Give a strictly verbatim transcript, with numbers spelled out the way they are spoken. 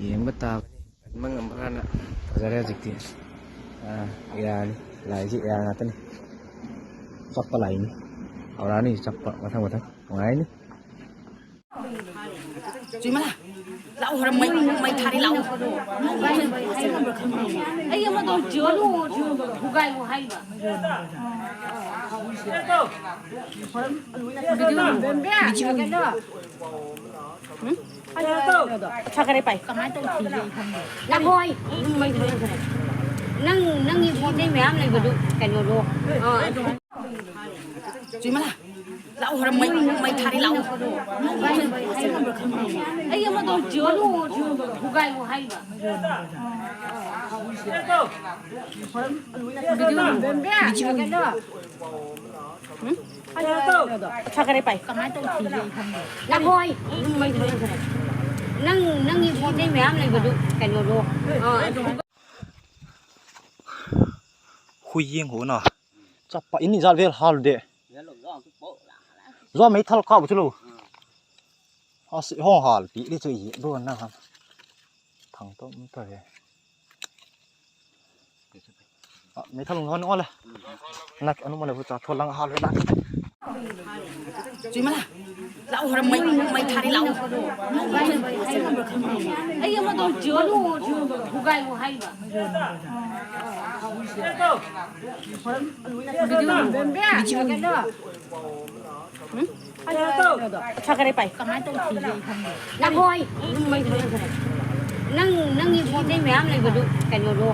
Yeng bata. Mang amrana. Pazar ya jikti. Ah, ya ni. Lai ji ya ngatan. Chappa lai ni. Aura ni chappa. Matang, matang. Ngai ni. Chui mala. Lau, hora mai, mai thari lau. Ai, ama do jo lu, hugai lu hai ba. Thakare pai. Nang hoi. Nang, nang i bu nei mem nei ba du. Kan do. Chui mala. Lau, hora mai, mai thari lau. Ai, ama do jo lu, hugai lu hai ba. Thakare pai. Nang hoi. Nang, nang i bu nei mem nei ba du. Kan do. Hui yeng ho na. Chappa in ni jal vel hal de. Zo mei thal ka bu chu lo. A si hong hal pi le chu i do na ha. Thang to mu to he. A, mei thal hon ole. Nak anu ma le bu cha tho lang hal le nak. Chui mala. Lau, hora mai, mai thari lau. Ai, ama do jo lu, hugai lu hai ba. Thakare pai. Nang hoi. Nang, nang i bu nei mem nei ba du. Kan do.